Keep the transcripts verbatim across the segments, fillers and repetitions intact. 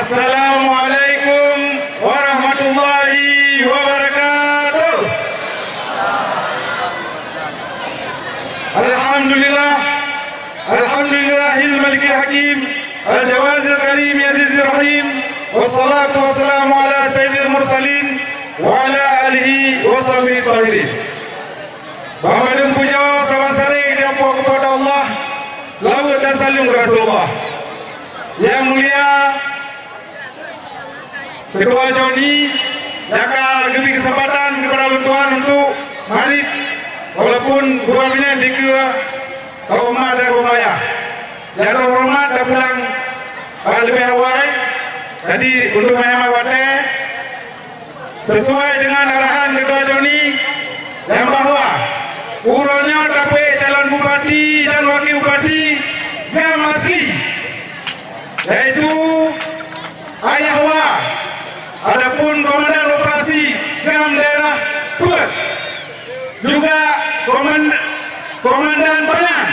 Assalamualaikum warahmatullahi wabarakatuh. Alhamdulillah. Alhamdulillahil Malikil Hakim, Al-Jawazil Karim, Azizir Rahim, wassalatu wassalamu ala sayyidil mursalin, wa ala alihi wa sahbihi tahirin. Banmandum pujoe saban saré keu Po teu Allah, salawat dan salam keu Rasulullah. Yang mulia Ketua Joni, nyang ka geubri keuseumpatan keupada ulôn tuan untuk marit, walaupun dua minét dikeue kaum ma dan kaum ayah. Nyang lôn horeumat dan pulang, eh, leubeh awai. Jadi, untuk meuhemat watée, sesuai dengan arahan Ketua Joni, nyang bahwa uroe nyoe tapeuék calon bupati dan wakil bupati GAM asli, yaitu Ayah Wa, adapun komandan operasi GAM daerah Peuet. Juga koman-, komandan Panyang,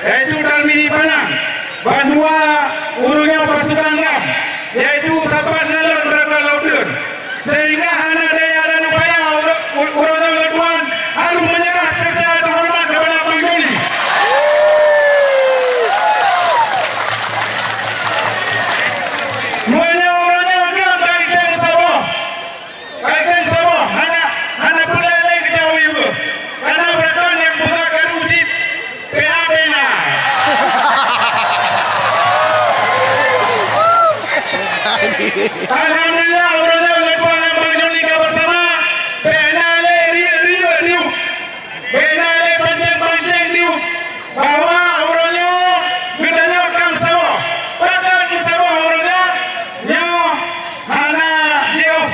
yaitu Tarmini Panyang, bandua uroe nyoe pasukan GAM, yaitu sapat ngon lôn beurakon lôn deuh. Sehingga hana daya dan upaya uroe, uroe nyoe lôn tuan harus menyerah secara terhormat kepada Bang Joni. Meunyoe uroe nyoe GAM ka item saboh, Kai tém saboh hana, hana peureulée lé geutanyoe ié beuh. Kana beurakon nyang peugah karu cit P A P na. Alhamdulillah, uroe nyoe lé Puang Abang Joni ka beusama. Bèk na lé riyeuk-riyeuk diuek. Bèk na lé pancéng-pancéng diuek. Bahwa uroe nyoe geutanyoe ka meusaboh. Pakon meusaboh uroe nyoe? Nyoe hana jiôh.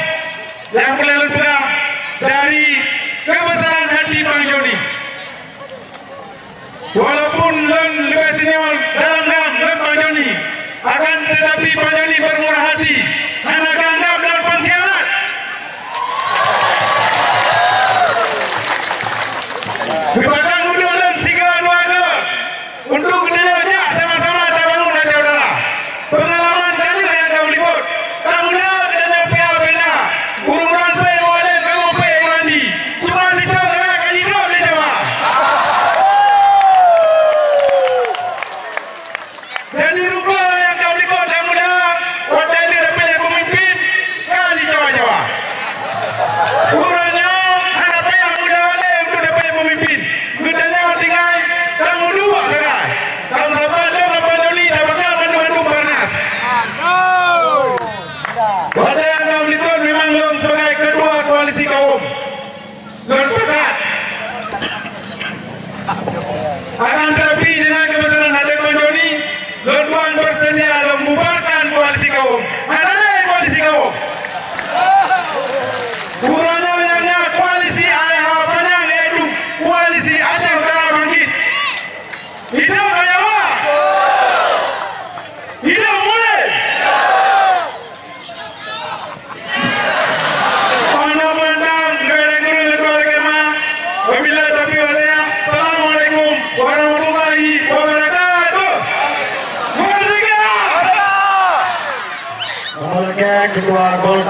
Nyang peureulée lôn peugah dari keubeusaran hati Bang Joni. Walaupun lôn leubeh senior dalam GAM ngon Bang Joni, akan tetapi Bang Joni bermurah hati, hana ka anggab lôn pengkhianat. Geupakat mudoh lôn sigoe dua goe. Untuk geutanyoe jak sama-sama tabangun Aceh Utara. Peungalaman ka lheueh nyang ka ulibot. Ka mula geutanyoe pihak benda. Ureueng-ureueng peuet mualem kamoe peuet ureueng di. Cuma sicok sagai ka jidrob lé Jawa. Jadi rupa nyang ka ulibot ka mula watèe lheueh dapeuet lé peumimpin ka jicawa-cawa. Uroe nyoe hana payah mula lé untuk dapeuet peumimpin. Geutanyoe tinggai tamuduek sagai. Tameusapat lom ngon Bang Joni tabakar bandum-bandum Barnas. Watèe nyang ka likot memang lom sebagai ketua koalisi kaum. Lôn pakat. Akan tetapi dengan keubeusaran hati Bang Joni, lôn tuan bersedia lôn bubarkan koalisi kaum. Hana lé koalisi kaum. Uroe nyoe nyang na koalisi Ayah Wa Panyang, yaitu koalisi Aceh Utara Bangkit. Hidup Ayah Wa! Hidup Mulai! Pahna mantap, gaya guru ketua lagèe ma. Wabillahi taufiq wal hidayah. Assalamualaikum warahmatullahi wabarakatuh. Merdeka! Apalagi ketua Golkar.